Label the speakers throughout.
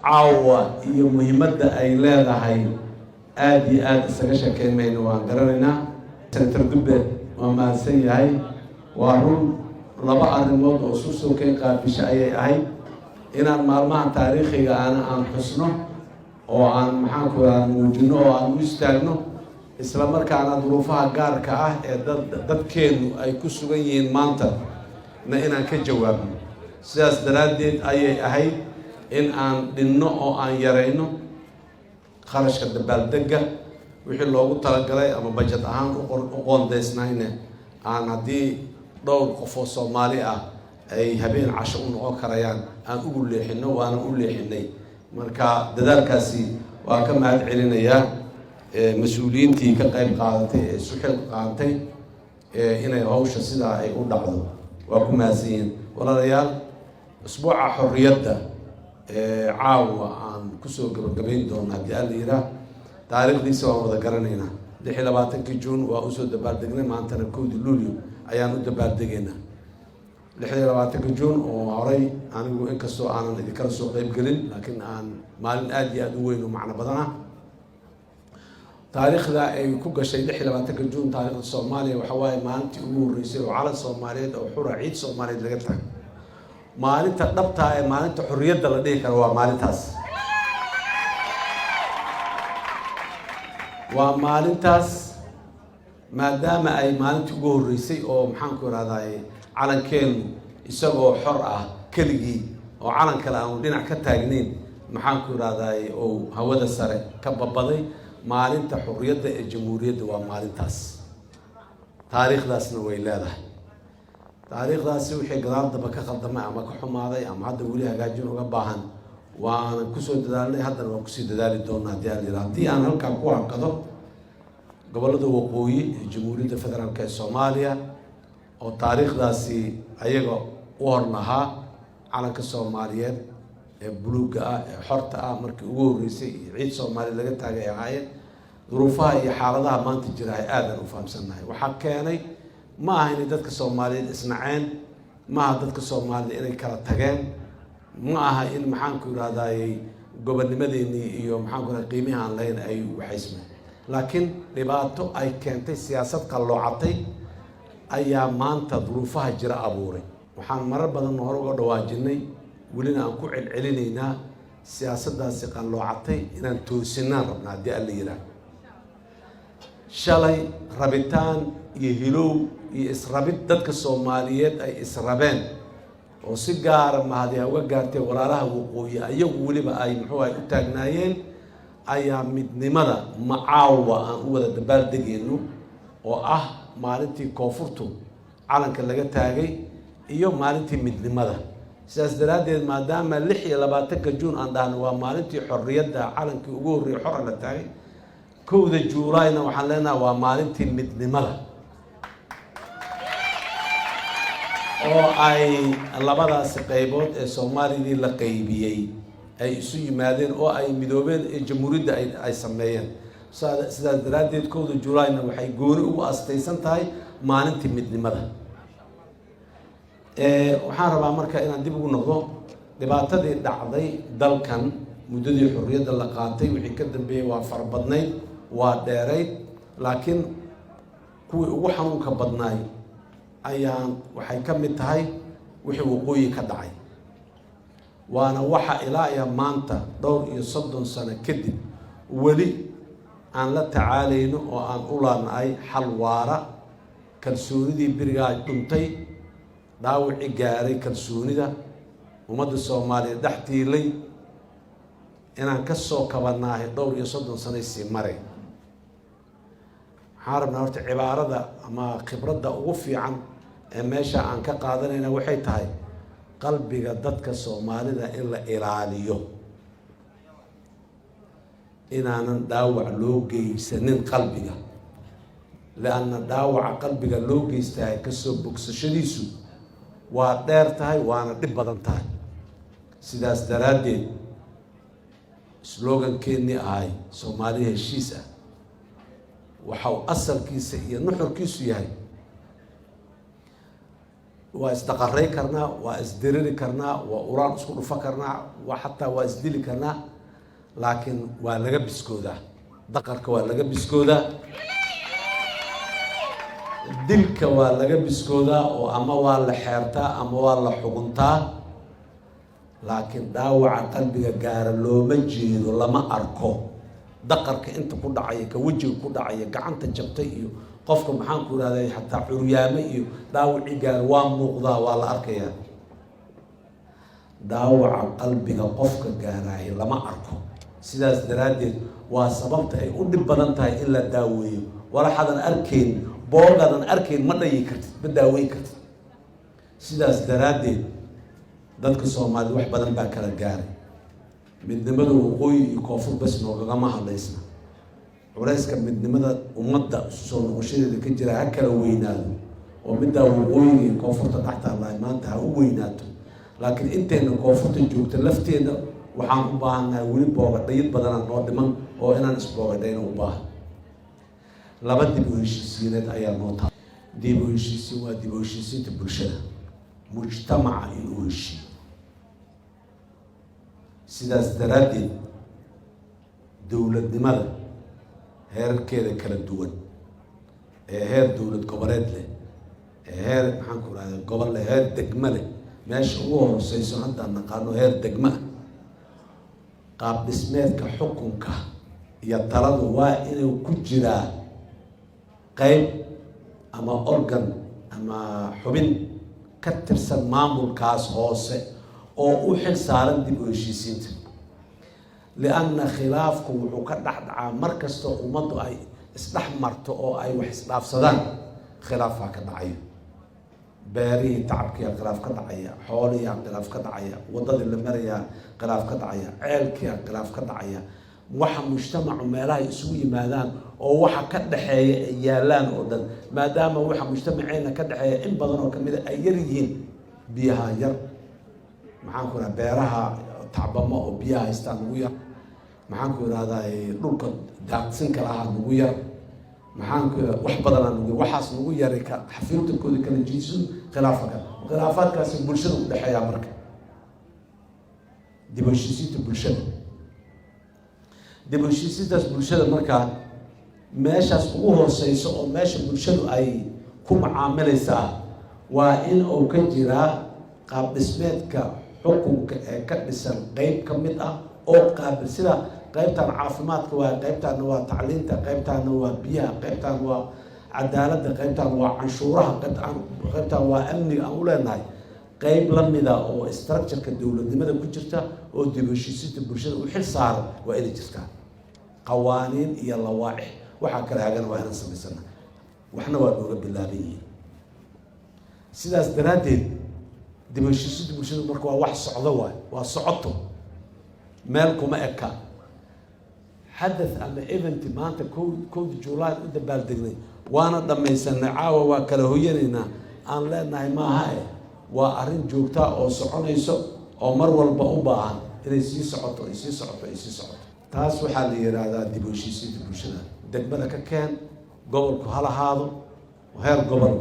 Speaker 1: Caawa iyo muhiimadda ay leedahay aada iyo aada isaga sheekeyn mayno, waan garanaynaa. Senator Dubbe waa mahadsan yahay. Waa run, laba arrimood oo isu soo keen qaabisha ayay ahayd inaan maalmaha taariikhiga ana aan xusno oo aan, maxaanku raha, muujino oo aan u istaagno, isla markaana duruufaha gaarka ah ee dadkeennu ay ku sugan yihiin maanta na inaan ka jawaabno. Sidaas daraaddeed ayay ahayd in aan dhinno oo aan yarayno kharashka dabaaldegga wixii loogu talagalay ama budget ahaan u qoondeysnayne, aan haddii dhowr qof oo Soomaali ah ay habeen casho u noqon karayaan aan ugu leexino, waana u leexinay. Marka dadaalkaasi waa ka mahad celinayaa mas-uuliyiintii ka qayb qaadatay ee isu xil qaatay inay hawsha sidaa ay u dhacdo. Waa ku mahadsan yihiin, walaalayaal. Usbuuca xorriyadda caawa aan kusoo gabagabayn doono, haddii Alla yiraa, taariikhdiisa waan wada garanaynaa. 26-kii Juun waa usoo dabaaldegnay, maantana 1-dii Luulyo ayaan u dabaaldegaynaa. 26-ka Juun oo horay anigu inkastoo aanan idinkala soo qeybgelin, laakiin aan maalin aada iyo aada u weyn oo macno badan ah taariikhda ay ku gashay 26-ka Juun taariikhda Soomaaliya, waxa waaye maalintii ugu horreysay oo calan Soomaaliyeed oo xura, ciid Soomaaliyeed laga tago. Maalinta dhabtaa ee maalinta xorriyadda la dhihi karo waa maalintaas, waa maalintaas, maadaama ay maalintii ugu horreysay oo, maxaanku irahdaye, calankeenu isagoo xor ah keligii oo calan kale aanu dhinac ka taagnayn, maxaanku irahdaye, oo hawada sare ka babaday. Maalinta xorriyadda ee jamhuuriyadda waa maalintaas, taariikhdaasna way leedahay. Taariikhdaasi wixii gadaal daba ka khaldamay ama ka xumaaday ama hadda weli hagaajin uga baahan, waanan kusoo dadaalnay, haddana waan kusii dadaali doonaa, haddii aan yidhaha. Haddii aan halkaa ku hakado, gobollada waqooyi ee Jamhuuriyadda Federaalk ee Soomaaliya oo taariikhdaasi ayaga u hor lahaa, calanka Soomaaliyeed ee buluugga ah ee xorta ah markii ugu horreysay iyo ciid Soomaaliya laga taagay ay ahaayeen, duruufaha iyo xaaladaha maanta jira ay aadan u fahamsannahay. Waxaa keenay ma aha inay dadka Soomaaliyeed isnaceen, ma aha dadka Soomaalida inay kala tageen, ma aha in, maxaanku irahdaayey, gobonnimadeenii iyo, maxaanku irahda, qiimihi aan lahayn ay waxaysmeen, laakiin dhibaato ay keentay siyaasad qalloocatay ayaa maanta duruufaha jira abuuray. Waxaan marar badan hore uga dhawaajinay, welina aan ku celcelinaynaa, siyaasaddaasi qalloocatay inaan toosinaan rabnaa, haddii Alla yidhaah. Shalay rabitaan iyo hilow iyo israbid dadka Soomaaliyeed ay israbeen oo si gaara mahadiha uga gaartay walaalaha waqooyi, ayagu weliba ay, muxuu ahay, u taagnaayeen, ayaa midnimada macaawa aan u wada dabaaldegayno oo ah maalintii koonfurtu calanka laga taagay iyo maalintii midnimada. Sidaas daraaddeed, maadaama 26-ka Juun aan dhahno waa maalintii xorriyadda, calankii ugu horreeyay xora la taagay, 1-da Juulaayna waxaan leenahay waa maalintii midnimada, oo ay labadaasi qaybood ee Soomaalidii la qaybiyey ay isu yimaadeen oo ay midoobeen ee jamhuuriyadda ay sameeyeen. Sidaas daraaddeed 1-da Juulaayna waxay gooni ugu astaysan tahay maalintii midnimada. Waxaan rabaa marka inaan dib ugu noqdo dhibaatadii dhacday dalkan muddadii xorriyadda la qaatay wixii ka dambeeyey. Waa farabadnayd, waa dheerayd, laakiin kuwii ugu xanuunka badnaay ayaan waxay ka mid tahay wixii waqooyi ka dhacay, waana waxa ilaa iyo maanta, dhowr iyo 30 sano kadib, weli aan la tacaalayno oo aan u laanahay xal waara. Kalsoonidii berigaa dhuntay, dhaawicii gaaray kalsoonida ummadda Soomaaliyeed dhex tiilay, inaan ka soo kabanaahay dhowr iyo 30 sanay sii maray. Waxaan rabnaa horta cibaarada ama khibradda ugu fiican ee meesha aan ka qaadanayna waxay tahay qalbiga dadka Soomaalida in la ilaaliyo, inaanan dhaawac loo geysanin qalbiga, lianna dhaawaca qalbiga loo geystahay kasoo bogsashadiisu waa dheer tahay, waana dhib badan tahay. Sidaas daraaddeed, slogankeenii ahay "Soomaaliya heshiis ah" waxa uu asalkiisa iyo nuxurkiisu yahay Waa isdaqaray karnaa, waa isdiriri karnaa, waa uraan isku dhufo karnaa, waa xataa waa isdili karnaa, laakiin waa laga biskoodaa. Daqarka waa laga biskoodaa, dilka waa laga biskoodaa, oo ama waa la xeertaa ama waa la xuguntaa, laakiin dhaawaca qalbiga gaara looma jeedo, lama arko. Daqarka inta ku dhacaya, ka wejiga ku dhacaya, gacanta jabtay iyo qofka, maxaan ku ihahday, xataa curyaame iyo dhaawacii gaara waa muuqdaa, waa la arkayaa. Dhaawaca qalbiga qofka gaaraayo lama arko. Sidaas daraaddeed waa sababta ay u dhib badan tahay in la daaweeyo. Walaxadan arkayn, boogaadan arkayn, ma dhayi kartid, ma daaweyn kartid. Sidaas daraaddeed dadka Soomaaliyed wax badan baa kala gaaray. Midnimada waqooyi iyo koonfur bes noogagama hadlaysna. Culayska midnimada ummadda isu soo noqoshadeeda ka jira ha kala weynaado, oo middaa waqooyiga iyo koonfurta dhex taallaa maanta ha u weynaato, laakiin intayna koonfurta joogta lafteenna waxaan u baahannahay weli boogadhayid badanaa noo dhiman oo inaan isboogadhayna u baahan. Laba dib u heshiisiineed ayaa noo taa. Dib u heshiisiin waa dib u heshiisiinta bulshada, mujtamaca inuu heshiiyo. Sidaas daraaddeed dowladnimada heerarkeeda kala duwan, ee heer dowlad goboleed leh, ee heer, maxaan ku rahda, gobol leh, heer degmo leh, meesha ugu hooseyso haddaan naqaano heer degmo ah, qaab dhismeedka xukunka iyo taladu waa inuu ku jiraa qeyb ama organ ama xubin ka tirsan maamulkaas hoose oo u xil saaran dib u heshiisiinta, lianna khilaafku wuxuu ka dhex dhacaa mar kasta ummaddu ay isdhex marto oo ay wax isdhaafsadaan. Khilaafaa ka dhacayo beerihii, tacabkiyaa khilaaf ka dhacaya, xoolihiyaa khilaaf ka dhacaya, waddadii la marayaa khilaaf ka dhacaya, ceelkiyaa khilaaf ka dhacaya. Waxa mujtamacu meelahay isugu yimaadaan oo waxa ka dhexeeya ay yaalaan oo dhan, maadaama waxa mujtamaceena ka dhexeeya in badan oo kamida ay yar yihiin, biyaha yar, maxaan ku idhaha, beeraha tacbamo oo biyaha haystaan nagu yar, maxaan ku idhahdaa, dhulka daaqsinka lahaa nagu yar, maxaan ku idhahda, wax badanaa nagu yar. Waxaas nagu yaray ka xafiirtankooda kala jiiso khilaafka khilaafaadkaasi bulshada u dhexeeyaa. Marka dib u heshiisiinta bulshada, dib u heshiisiintaas bulshada markaa meeshaas ugu hooseyso oo meesha bulshadu ay ku macaamilaysaa waa in uu ka jiraa qaab dhismeedka xukunka ee ka dhisan qeyb ka mid ah oo qaabil, sida qeybtan caafimaadka waa, qeybtaana waa tacliinta, qeybtaana waa biyaha, qeybtaan waa cadaaladda, qeybtaan waa canshuuraha, qeybtaan waa amniga aan u leenahay. Qeyb lamida oo structure-ka dowladnimada ku jirta oo dib heshiisiinta bulshada u xil saaran waa inay jirtaa. Qawaaniin iyo lawaaix waxaa kala hagana waa inaan samaysana, waxna waa nooga bilaaban yihiin. Sidaas daraaddeed dib heshiisiinta bulshada marka waa wax socdo, waay waa socoto, meel kuma eka. Xadath ama event maanta 1-da July u dabaaldegnay, waana dhammaysanay, caawa waa kala hoyanaynaa aan leenahay maaha, e waa arrin joogtaa oo soconayso oo mar walba u baahan inay sii socoto, ay sii socoto, ay sii socoto. Taas waxaa la yidhaahdaa dib u heshiisiinta bulshada. Degmada ka keen, gobolku ha lahaado, heer gobol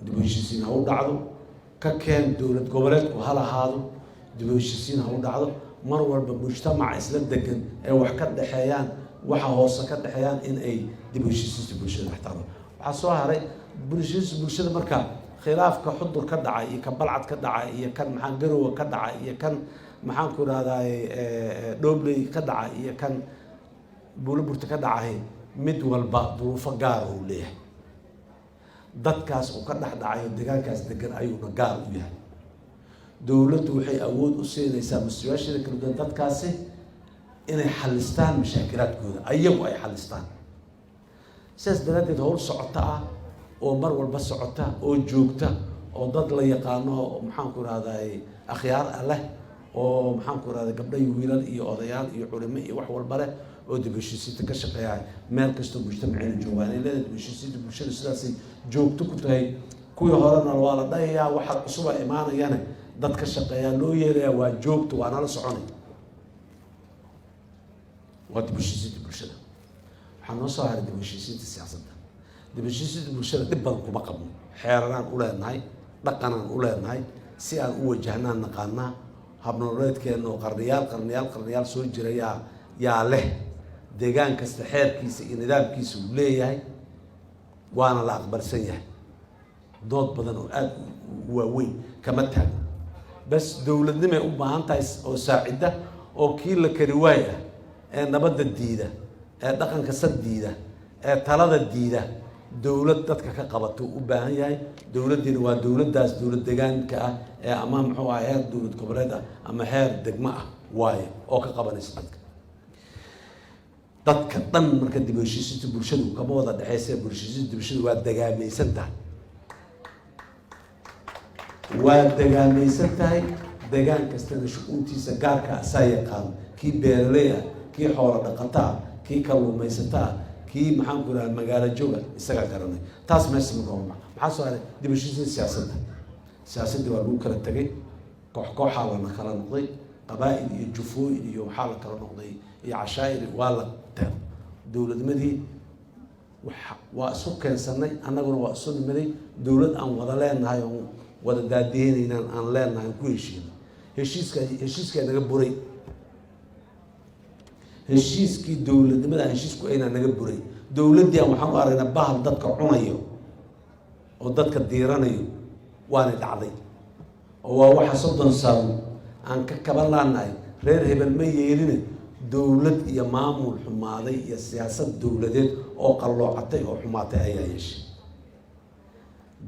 Speaker 1: dib u heshiisiin ha u dhacdo. Ka keen dowlad goboleedku ha lahaado, dib u heshiisiin ha u dhacdo. Mar walba mujtamaca isla degan ee wax ka dhexeeyaan, waxa hoose ka dhexeeyaan, in ay dib u heshiisiinta bulshada dhex taalo. Waxaa soo haray bulshadiisa bulshada. Marka khilaafka Xudur ka dhacay iyo kan Balcad ka dhacay iyo kan maxaa Garowe ka dhacay iyo kan, maxaan ku irahdaay, Dhobley ka dhacay iyo kan Buuloburta ka dhacay, mid walba duruufo gaara uu leeyahay. Dadkaas uu ka dhex dhacayo, deegaankaas degan ayuuna gaar u yahay. Dowladdu waxay awood u siinaysaa mas-uuliyaasheeda kala duwan dadkaasi inay xalistaan mashaakilaadkooda, ayagu ay xalistaan. Sidaas daraaddeed howl socota ah oo mar walba socota oo joogta oo dad la yaqaano, maxaan ku irahdaay, akhyaar ah leh, oo maxaan ku irahday, gabdho iyo wiilal iyo odayaal iyo culimo iyo wax walba leh, oo dib heshiisiinta ka shaqeeya meel kastoo mujtamaceena joogaan ay leedahay. Dib heshiisiinta bulshada sidaasay joogto ku tahay. Kuwii horena waa la dhahayaa, waxa cusuba imaanayana dad ka shaqeeyaa loo yeelayaa. Waa joogto, waa nala soconay, waa dib heshiisiinta bulshada. Waxaa noo soo haray dib heshiisiinta siyaasadda. Dib heshiisiinta bulshada dhib badan kuma qabno, xeeraraan u leenahay. Dhaqanaan u leenahay, si aan u wajahnaan naqaanaa. Habnololeedkeena oo qarniyaal, qarniyaal, qarniyaal soo jira yaa leh. Deegaan kasta xeerkiisa iyo nidaamkiisa uu leeyahay, waana la aqbalsan yahay. Dood badan oo aada u waaweyn kama taagno. Bas, dowladnimay u baahan tahay oo saacidda, oo kii la kari waay ah ee nabadda diida, ee dhaqanka sad diida, ee talada diida, dowlad dadka ka qabato u baahan yahay. Dowladdiina waa dowladdaas dowlad deegaanka ah ee ama muxuu aha, heer dowlad goboleed ah ama heer degmo ah waaye, oo ka qabanaysa dadka dhan. Marka dib u heshiisiinta bulshadu kama wada dhexeysa. Bulshada bulshadu waa degaamaysan tahay, waa degaamaysan tahay. Degaan kastana shu-uuntiisa gaarka asaa yaqaano: kii beeraley ah, kii xoolo dhaqato ah, kii kalluumaysato ah, kii, maxaan ku idhaha, magaalo jooga, isagaa garanay. Taas meesha marka maxaa soo haray? Dib u heshiisiin siyaasadda. Siyaasaddii waa lagu kala tegay. Koox kooxaa lana kala noqday, qabaa'il iyo jufooyin iyo waxaa la kala noqday iyo cashaa'ir. Waa la dowladnimadii waa isu keensanay, annaguna waa isu nimaday. Dowlad aan wada leenahay oon wada daadihinaynaan aan leenahay aan ku heshiinay. Heshiiskaa naga buray. Heshiiskii dowladnimada aan heshiisku aynaa naga buray. Dowladdii aan waxaan u aragnaa bahal dadka cunayo oo dadka diiranayo. Waana dhacday oo waa waxa 30 sano aan ka kaban laanahay. Reer hebel ma yeeline, dowlad iyo maamul xumaaday iyo siyaasad dowladeed oo qalloocatay oo xumaatay ayaa yeeshay.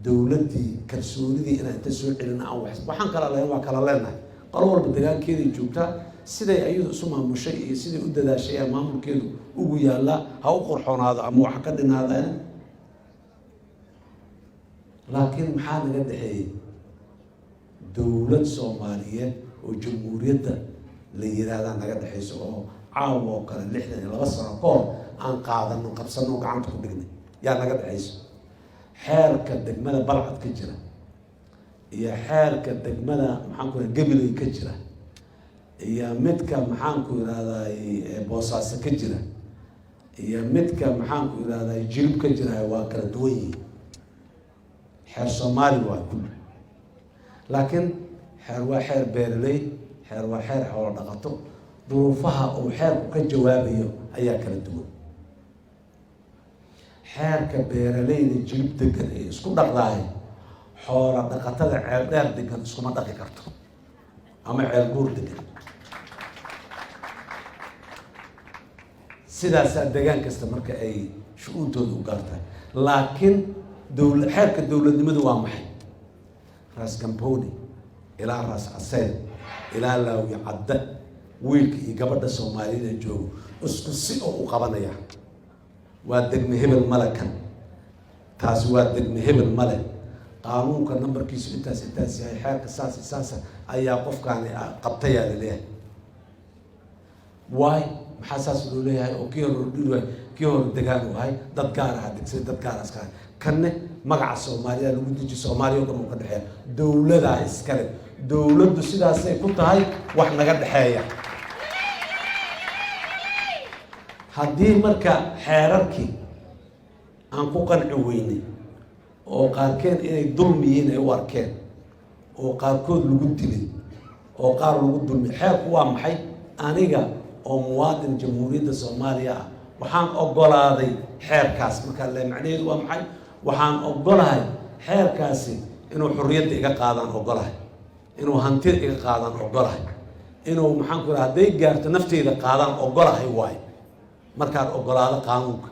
Speaker 1: Dowladdii kalsoonidii inaan inta soo celina aan wax waxaan kala lahayn waa kala leenahay. Qolo walba degaankeeday joogtaa. Siday ayadu isu maamushay iyo siday u dadaashay ee maamulkeedu ugu yaallaa ha u qurxoonaado ama wax ka dhinaadaan. Laakiin maxaa naga dhexeeyey? Dowlad Soomaaliyeed oo jamhuuriyadda la yiraahdaa naga dhexeyso, oo caawa oo kale 62 sano ka hor aan qaadano, qabsano, gacanta ku dhignay yaa naga dhexeyso. Xeerka degmada Balcad ka jira iyo xeerka degmada, maxaan ku raha, Gabiley ka jira iyo midka, maxaan ku irahday, Boosaaso ka jira iyo midka, maxaan ku irahday, Jilib ka jira waa kala duwan yihiin. Xeer Soomaali waa kulli, laakiin xeer waa xeer beeraley, xeer waa xeer xoolo dhaqato. Duruufaha uu xeerku ka jawaabayo ayaa kala duwan. Xeerka beeraleyda Jilib degan ee isku dhaqdaay, xoola dhaqatada Ceel Dheer degan iskuma dhaqi karto ama Ceel Guur degan. Sidaasaa degaan kasta marka ay shu-uuntooda u gaar tahay. Laakiin xeerka dowladnimadu waa maxay? Raas Gamboni ilaa Raas Caseyr ilaa Laawi Cadde, wiilka iyo gabadha Soomaaliyada joogo isku si oo u qabanaya. Waa degme hebel male kan, taasi waa degme hebel male. Qaanuunka nambarkiisu intaas intaas yahay, xeerka saas saasa ayaa qofkaani qabtayaa laleeyahay. Waay, maxaa saas loo leeyahay oo kii hore dhiri waay? Kii hore degaan u ahay, dad gaar aha degsaday, dad gaar iska ahay. Kanne magaca Soomaaliya lagu deji, Soomaaliya o dhan uu ka dhexeeya, dowladaa iskale. Dowladdu sidaasay ku tahay wax naga dhexeeya. Haddii marka xeerarkii aan ku qanci weynay, oo qaarkeen inay dulmi yihiin ay u arkeen, oo qaarkood lagu dilay, oo qaar lagu dulmay. Xeerku waa maxay? Aniga oo muwaadin Jamhuuriyadda Soomaaliya ah waxaan ogolaaday xeerkaas. Markaa le macnaheedu waa maxay? Waxaan ogolahay xeerkaasi inuu xorriyadda iga qaadaan ogolahay, inuu hantida iga qaadaan ogolahay, inuu, maxaan ku raha, hadday gaarto nafteyda qaadaan ogolahay waayo. Markaan ogolaado qaanuunka,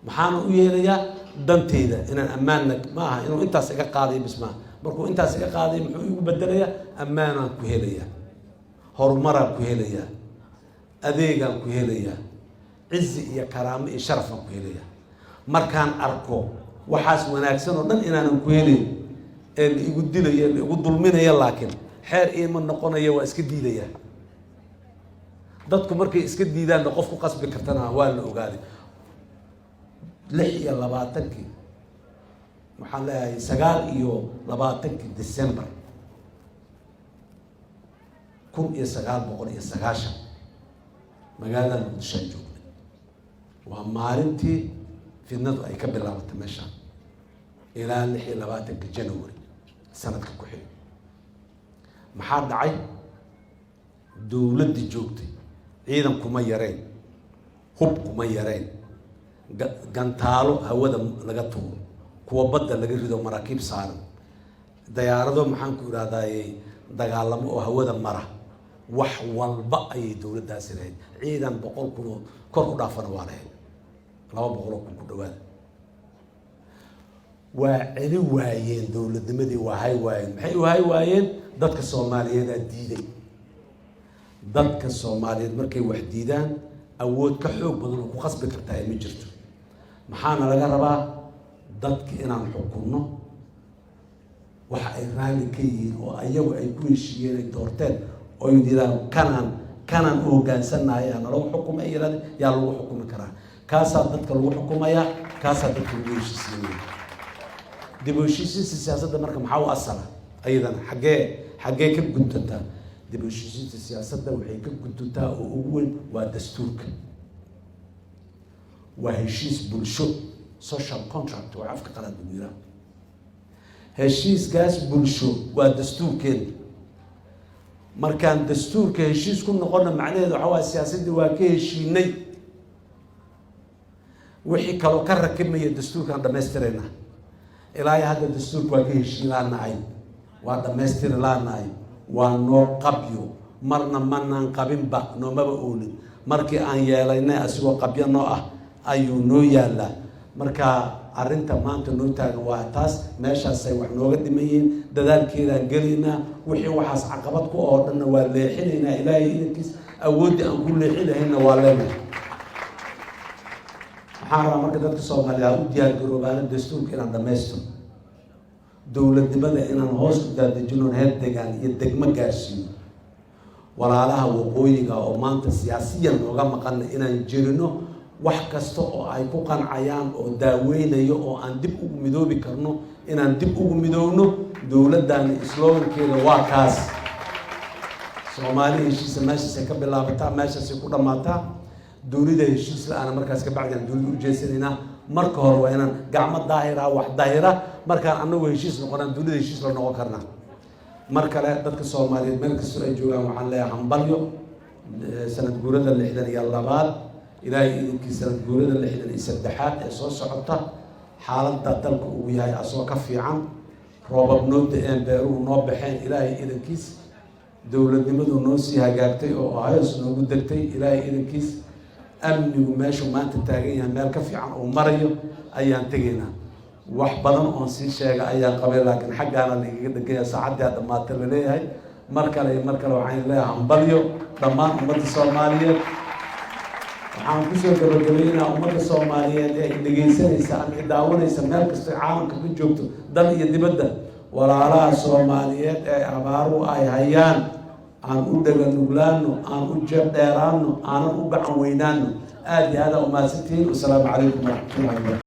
Speaker 1: maxaana u yeelayaa? Danteyda inaan ammaanna ma aha inuu intaas iga qaadayo bis maaha. Markuu intaas iga qaadayo, muxuu igu bedelayaa? Ammaanaan ku helayaa, horumaraan ku helayaa, adeegaan ku helayaa, cizi iyo karaamo iyo sharafaan ku helayaa. Markaan arko waxaas wanaagsan oo dhan inaanan ku helayn ee la igu dilayo, la igu dulminaya, laakiin xeer iima noqonaya, waa iska diidayaa. Dadku markay iska diidaanna, qof ku qasbi kartana waa la ogaaday. 26-kii, waxaan leeyahay 29-kii December 1990, magaalada Muqdishoan joognay. Waa maalintii fidnadu ay ka bilaabatay meeshaan ilaa 26-ka January. Sanadka ku xigay maxaa dhacay? Dowladdii joogtay ciidan kuma yareen, hub kuma yareen, gantaalo hawada laga tuuro, kuwa badda laga rido, maraakiib saaran, dayaarado, maxaan ku idhahdaye, dagaalamo oo hawada mara, wax walba ayay dowladdaasi lahayd. Ciidan 100,000 oo kor u dhaafana waa lahayd, 200,000 ku dhawaada. Waa celi waayeen dowladnimadii, waa hay waayeen. Maxay u hay waayeen? Dadka Soomaaliyeedaa diiday. Dadka Soomaaliyeed markay wax diidaan, awood ka xoog badan oo ku khasbi kartaa ma jirto. Maxaana laga rabaa? Dadka inaan xukunno waxa ay raalli ka yihiin oo ayagu ay ku heshiiyeen, ay doorteen, oo yidhahdaan kanaan u hoggaansannahay aa nalagu xukumay, ay yidhahdeen, yaa lagu xukumi karaa. Kaasaa dadka lagu xukumayaa, kaasaa dadka lagu heshiisiinaya. Dib u heshiisiinta siyaasadda marka maxaa u asala? Ayadana xaggee ka guntantaa? Dib u heshiisiinta siyaasadda waxay ka guntantaa oo ugu weyn waa dastuurka. Waa heshiis bulsho, social contract waa afka qalaad lagu yiraha. Heshiiskaas bulsho waa dastuurkeena. Markaan dastuurka heshiis ku noqonna, macnaheedu waxaa waaya siyaasaddii waa ka heshiinay. Wixii kaloo ka rakibmaya dastuurkaan dhamaystirayna. Ilaa iyo hadda dastuurka waa ka heshiin laanahay, waa dhamaystiri laanahay, waa noo qabyo. Marna manaan qabinba, noomaba oolin. Markii aan yeelaynay, asigoo qabyo noo ah ayuu noo yaallaa. Marka arrinta maanta noo taagan waa taas. Meeshaasay wax nooga dhiman yihiin, dadaalkeedaan gelaynaa. Wixii waxaas caqabad ku oo dhanna waa leexinaynaa, Ilaahay idankiis. Awooddii aan ku leexin lahaynna waa leenahay. Waxaan rabaa marka dadka Soomaaliya u diyaar garoobaana dastuurka inaan dhamaystiro, dowladnimada inaan hoos u daadejino, heer degaan iyo degmo gaarsiino. Walaalaha waqooyiga oo maanta siyaasiyan nooga maqana inaan jirino, wax kasta oo ay ku qancayaan oo daaweynayo oo aan dib ugu midoobi karno, inaan dib ugu midoowno. Dowladdaani slogankeeda waa kaas: Soomaali heshiisa. Meeshaasay ka bilaabataa, meeshaasay ku dhammaataa. Dunida heshiis la-aana markaas ka bacdi aan dunida u jeesanaynaa. Marka hore waa inaan gacmo daahira wax daahira. Markaan anagu heshiis noqonaan, dunida heshiis la noqon karnaa. Mar kale dadka Soomaaliyeed meel kastoo ay joogaan waxaan leeyahay hambalyo sanad guurada 62aad. Ilaahay idinkii, sanad guurada 63aad ee soo socota, xaaladda dalka uu yahay asoo ka fiican, roobab noo da-een, beeruhu noo baxeen, Ilaahay idankiis, dowladnimadu noo sii hagaagtay oo hoos noogu degtay, Ilaahay idankiis, amnigu meeshuu maanta taagan yahay meel ka fiican uu marayo ayaan tegaynaa. Wax badan oon sii sheega ayaan qabay, laakiin xaggaana laigaga dhegaya, saacaddaa dhammaata laleeyahay. Mar kale iyo mar kale waxaan leeyahay hambalyo dhammaan ummadda Soomaaliyeed. Waxaan kusoo gabagabaynaa ummadda Soomaaliyeed ee dhegaysanaysa ama daawanaysa meel kastoo caalamka ka joogto, dal iyo dibadda, walaalaha Soomaaliyeed ee abaaruhu ay hayaan aan u dhega nuglaano, aan u jeeb dheeraano, aanan u gacan weynaano. Aada iyo aada umahadsantihiin. Wasalaamu calaykum waraxmatullahi wabarakatu.